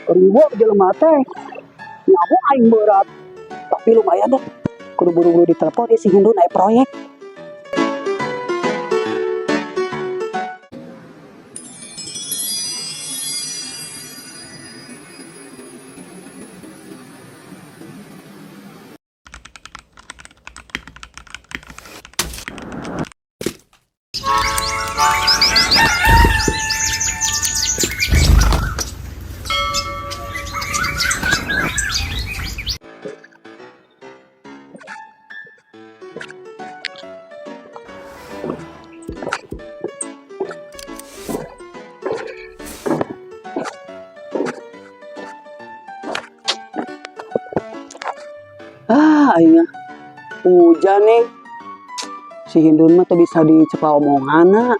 Riweuh jelema teh. Nyaho aing berat. Tapi lumayan dah. Kudu buru-buru ditelepon si Hindu naik proyek. Ah, aing mah. Hujan nih. Si Hindun mah teu bisa dicepa omonganna.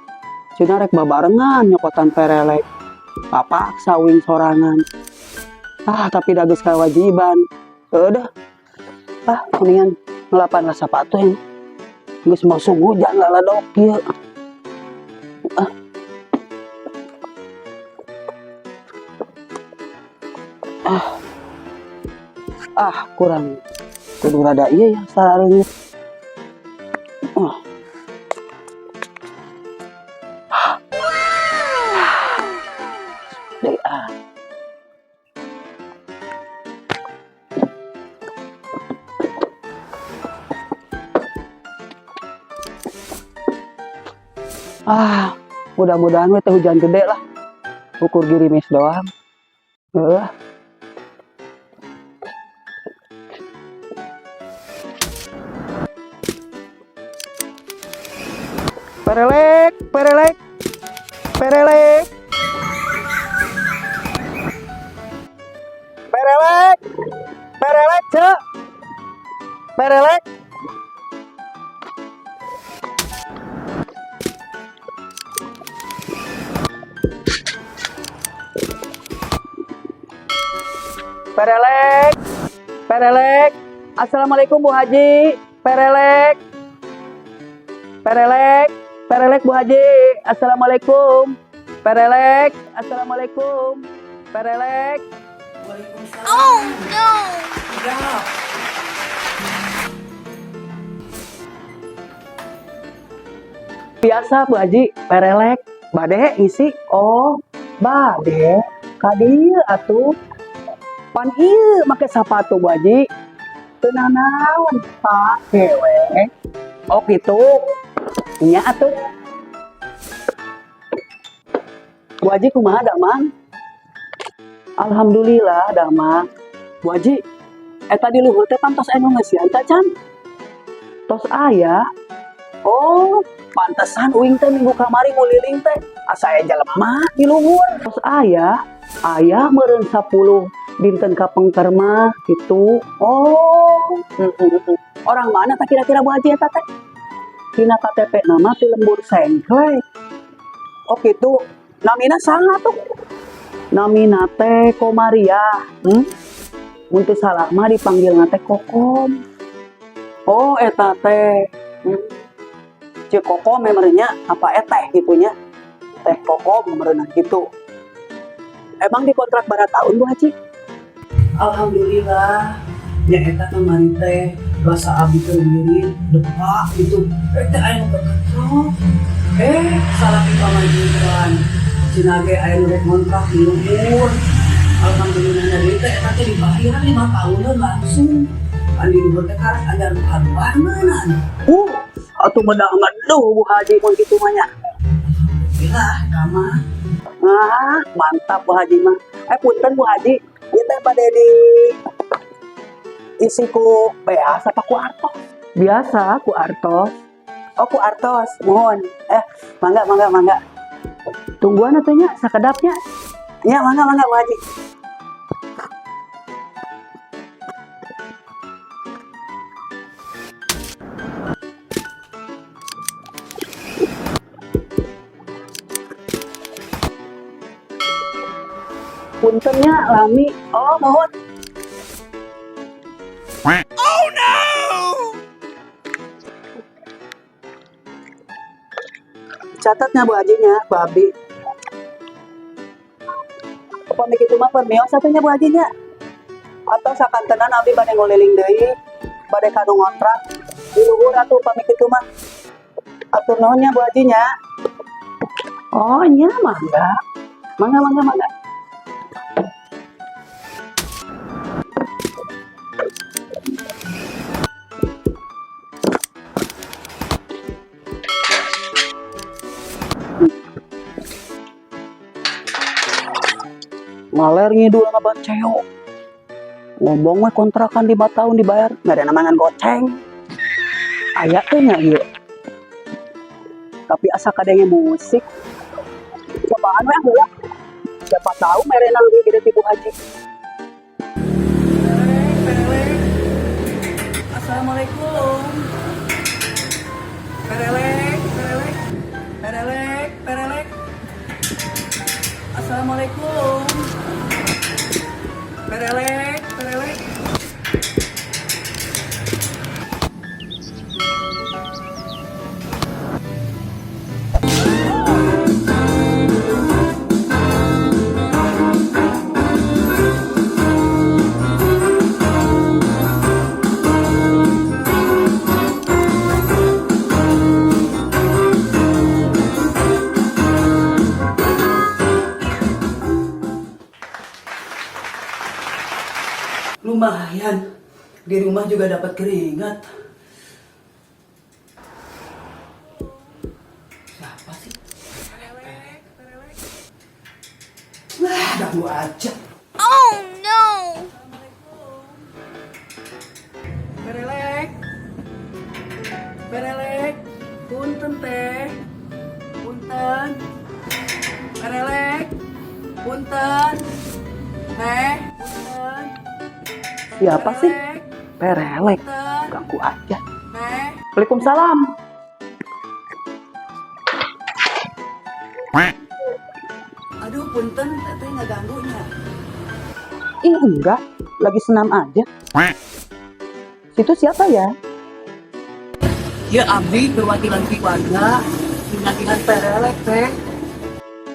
Cenah rek babarengan nyokotan perelek. Papaksa uing sorangan. Ah, tapi da geus kewajiban. Udah. Ah, mendingan ngelapan lah sepatu yang geus masuk hujan laladok ieu. Ah. Ah. Ah, kurang kudu rada ieu ya sarareungeuh. Ah. Deui ah. Ah, mudah-mudahan we teh hujan gede lah. Ukur girimis doang. Heuh. Perelek, perelek, perelek. Perelek, perelek, cek. Perelek. Perelek, perelek. Assalamualaikum Bu Haji. Perelek, perelek, perelek Bu Haji. Assalamualaikum. Perelek, assalamualaikum. Perelek. Oh no! Biasa Bu Haji, perelek. Bade ngisi. Oh, bade. Ka dieu atuh. Pan ieu make sapatu Bu Haji. Teu nanaon, pake we. Oh gitu. Nya atuh. Bu Haji kumaha damang? Alhamdulillah damang. Bu Haji, eta di luhur teh pan tos anu ngeusian teh can? Tos aya. Oh, pantesan uing teh minggu kamari nguliling teh asa aya jelema di luhur. Tos aya, aya meureun 10 dinten kapengker mah gitu. Oh, orang mana teh kira-kira Bu Haji eta teh? Dina KTP nama ti Lembur Sengklek. Oh gitu. Namina saha tuh? Namina teh Komaria. Hmm? Mun teu salah mah dipanggilna teh Kokom. Oh, eta teh. Ceu Kokom memangnya apa eteh gitunya? Teh Kokom meureunan gitu. Emang dikontrak bara tahun Bu Haji? Alhamdulillah nya eta kamari teh basa abdi keur wirid depak gitu teh aya nu keketrok salaki pamajikan cenah ge aya nu rek ngontrak di luhur. Alhamdulillah deui teh eta teh dibayar 5 tahunan langsung kan di luhur teh karak anyar nu kaluar meunan. Atuh menang ngeduh Bu Haji mun kitu mah nya. Alhamdulillah eta mah. Ah, mantap Bu Haji mah. Punten Bu Haji, ieu teh bade di isi ku beas apa ku artos? Biasa ku artos. Oh, ku artos, mohon. Mangga, mangga, mangga. Tungguan atuh nya, sakedapnya. Ya, mangga, mangga Bu Haji. Puntennya lami. Oh, mohon. Oh no! Catatnya Bu Hajinya, Bu Abi. Upami kitu mah permios atuh nya, Bu Haji, nya. Atau sakantenan abdi bade nguliling deui, bade ka nu ngontrak. Di luhur atuh upami kitu mah. Atur nuhun nya, Bu Haji, nya. Oh nya, mangga. Mangga, mangga, mangga. Ngaler ngidul ngabaceo. Ngomong we kontrakan 5 tahun dibayar, nggak ada namangan goceng. Aya teh nya ieu. Tapi asa kadenge musik. Cobaan we heula. Siapa tahu merena lebih gede ti Bu Haji. Perelek, perelek. Assalamualaikum. Perelek, perelek. Perelek, perelek. Assalamualaikum. Perelek, perelek. Lumayan. Di rumah juga dapat keringat. Siapa sih? Wah, ganggu aja. Oh no! Perelek. Perelek. Punten, Teh. Punten. Perelek. Punten. Teh. Punten. Siapa sih? Perelek. Perelek. Punten. Ganggu aja. Teh. Waalaikumsalam. Aduh, punten, Teteh nggak ganggunya. Ih, enggak, lagi senam aja. Situ siapa ya? Ya, abdi perwakilan keluarga penagihan perelek, Teh.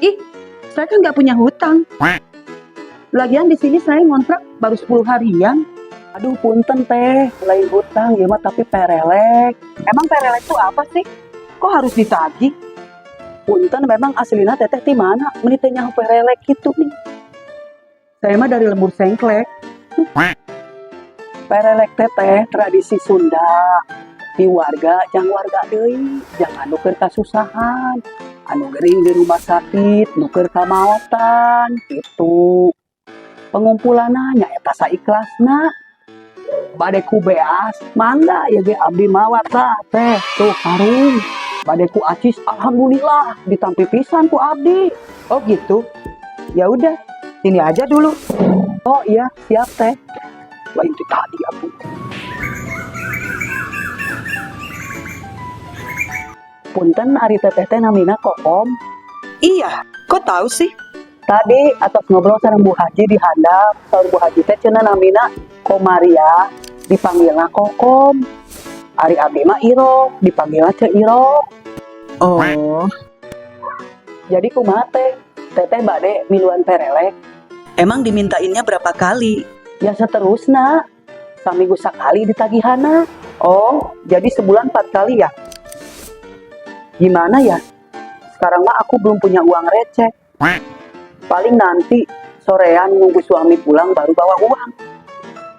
Ih, saya kan nggak punya hutang. Lagian di sini saya ngontrak baru 10 harian. Aduh, punten, Teh, lain hutang ya mah, tapi perelek. Emang perelek itu apa sih? Kok harus ditagih? Punten, memang aslina Teteh di mana? Meni teu nyaho perelek gitu nih. Saya mah dari lembur sengklek. Perelek teteh tradisi Sunda. Di warga, jang warga deui, jang anu keur kasusahan, anu gering di rumah sakit, nu keur kamaotan, gitu. Pengumpulanna nyaeta saikhlasna. Bade ku beas, mangga ya ge abdi mawa tah, Teh, tuh karung. Bade ku acis, alhamdulillah ditampi pisan ku abdi. Oh gitu. Ya udah, sini aja dulu. Oh iya, siap, Teh. Lain ti tadi atuh. Punten, ari Teteh teh namina Kokom? Iya, kok tahu sih? Tadi atos ngobrol sareng Bu Haji di handap, saur Bu Haji teh cenah namina Komaria, dipanggilna Kokom. Ari abdi mah Iro, dipanggilna Ce Iro. Oh, Jadi kumaha, Teh? Teteh bade miluan perelek? Emang dimintainnya berapa kali? Ya seterusna. Saminggu sakali ditagihana. Oh, jadi sebulan 4 kali ya? Gimana ya? Sekarang mah aku belum punya uang receh. Paling nanti sorean nunggu suami pulang baru bawa uang.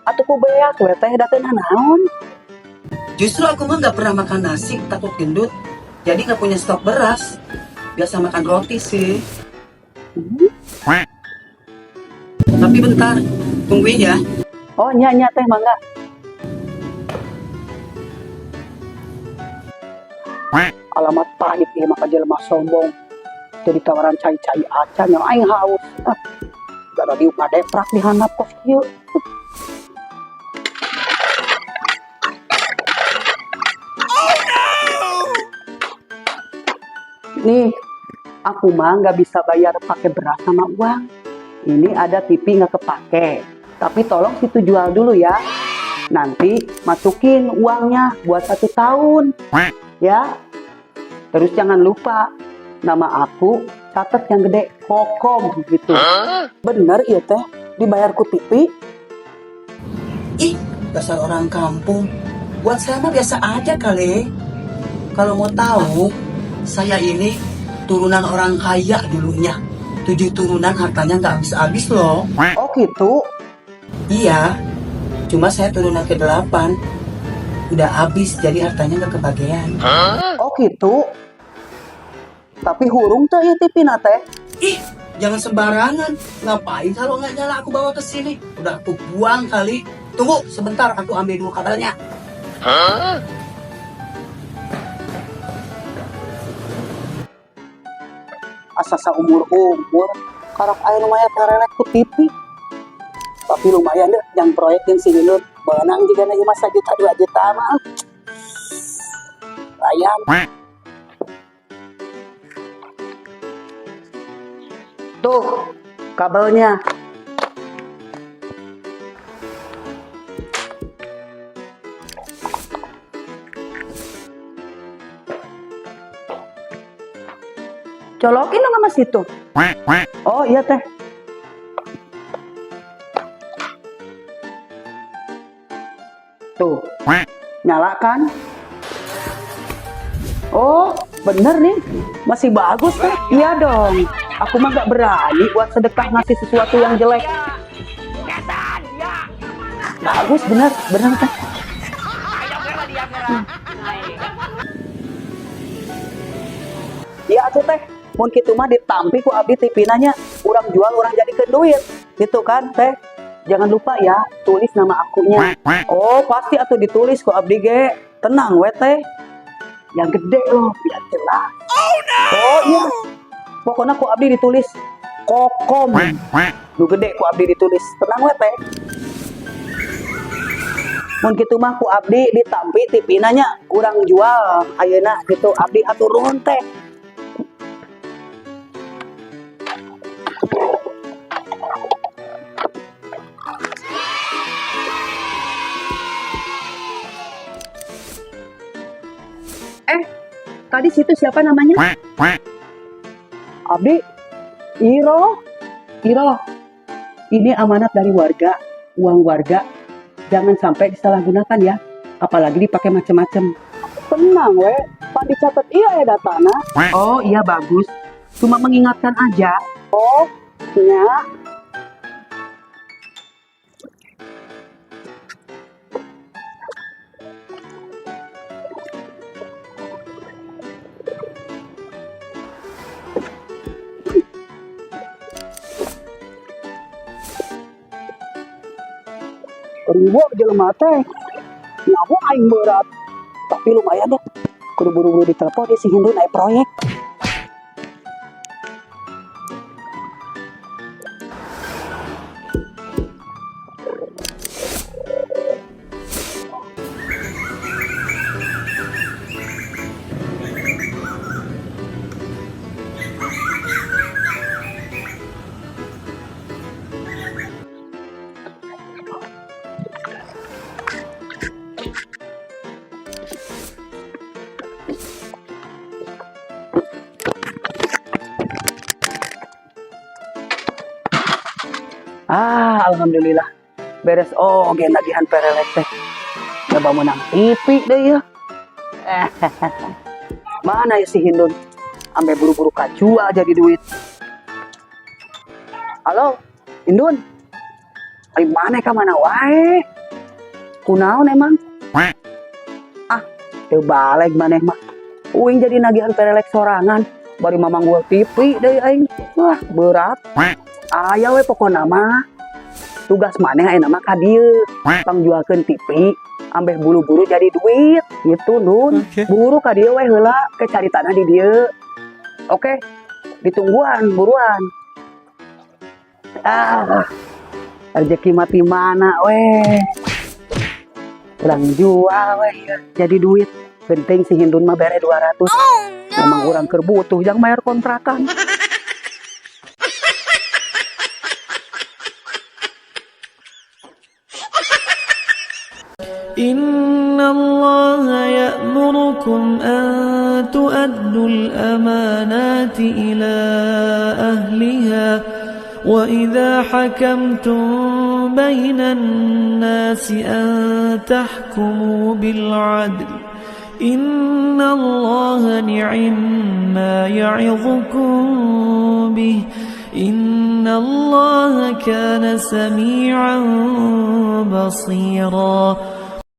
Atau ku beas we, Teh, da teu naon. Justru aku mah nggak pernah makan nasi, takut gendut. Jadi nggak punya stok beras. Biasa makan roti sih. Tapi bentar, tungguin ya. Oh nya nya, Teh, mangga. Alamat pahit ieu mah ka jelema sombong. Jadi tawaran cai-cai acan yang aing haus. Ah, gara diuk ngadeprak di handap kos kieu. Nih, aku mah nggak bisa bayar pakai beras sama uang. Ini ada TV nggak kepake. Tapi tolong situ jual dulu ya. Nanti masukin uangnya buat satu tahun. Ya. Terus jangan lupa nama aku Catet yang gede, Kokom gitu. Bener ieu teh, dibayar ku TV? Ih, dasar orang kampung. Buat saya mah biasa aja kali. Kalau mau tahu, saya ini turunan orang kaya dulunya. 7 turunan hartanya nggak habis-habis loh. Oh gitu? Iya, cuma saya turunan ke-8. Udah habis, jadi hartanya nggak kebagian. Oh gitu? Tapi hurung teh ieu TV na teh. Ih, jangan sembarangan. Ngapain kalau nggak nyala aku bawa ke sini? Udah aku buang kali. Tunggu sebentar, aku ambil dulu kabelnya. Asa umur-umur karak aya nu mayar perelek ku TV. Tapi lumayan deh, yang proyek yang si Lulun beunang juga na ieu mah 1 juta 2 juta mah. Lumayan. Tuh, kabelnya. Colokin dong sama situ. Oh iya teh. Tuh, nyala kan? Oh, bener nih. Masih bagus teh. Iya dong. Aku mah gak berani buat sedekah ngasih sesuatu yang jelek. Bagus bener, bener teh. Iya atuh teh. Mun kitu mah ditampi ku abdi TV-na nya, urang jual urang jadikeun duit. Gitu kan teh. Jangan lupa ya, tulis nama akunya. Oh, pasti atuh ditulis ku abdi ge. Tenang we teh. Yang gede loh, biar jelas. Oh no. Oh iya. Pokoknya ku abdi ditulis Kokom. Nu gede ku abdi ditulis. Tenang we teh. Mun kitu mah ku abdi ditampi TV-na nya, urang jual ayeuna gitu. Abdi hatur nuhun teh. Tadi situ siapa namanya? Abdi, Iro, Iro. Ini amanat dari warga, uang warga. Jangan sampai disalahgunakan ya, apalagi dipakai macam-macam. Tenang we, pan dicatat iya ya datana. Oh iya bagus, cuma mengingatkan aja. Oh, iya. Riweuh jelema teh. Nyaho aing berat. Tapi lumayan deh. Kudu buru-buru ditelepon dia si Hindu naik proyek. Ah, alhamdulillah. Beres oge nagihan perelek teh. Coba menang TV deh ya. Mana ya si Hindun? Ambe buru-buru kajual jadi duit. Halo, Hindun. Ari mana ka mana wae? Kunaon emang? Ah, teu baleg maneh mah. Uing jadi nagihan perelek sorangan. Bari mamang gua TV deui aing. Wah, berat. Aya we pokona mah. Tugas maneh ayeuna mah ka dieu. Pangjualkeun TV, ambeh buru-buru jadi duit gitu, Nun. Buru ka dieu we heula, ke cari tanah di dieu. Oke, ditungguan buruan. Ah, rezeki mati mana weh. Urang jual weh ya, jadi duit. Penting si Hindun mah bere 200. Oh no. Emang urang keur butuh jang bayar kontrakan. Inna Allah ya'murukum an تؤدوا الأمانات إلى أهلها وإذا حكمتم بين الناس أن تحكموا بالعدل إن الله نعم ما يعظكم به إن الله كان سميعا بصيرا.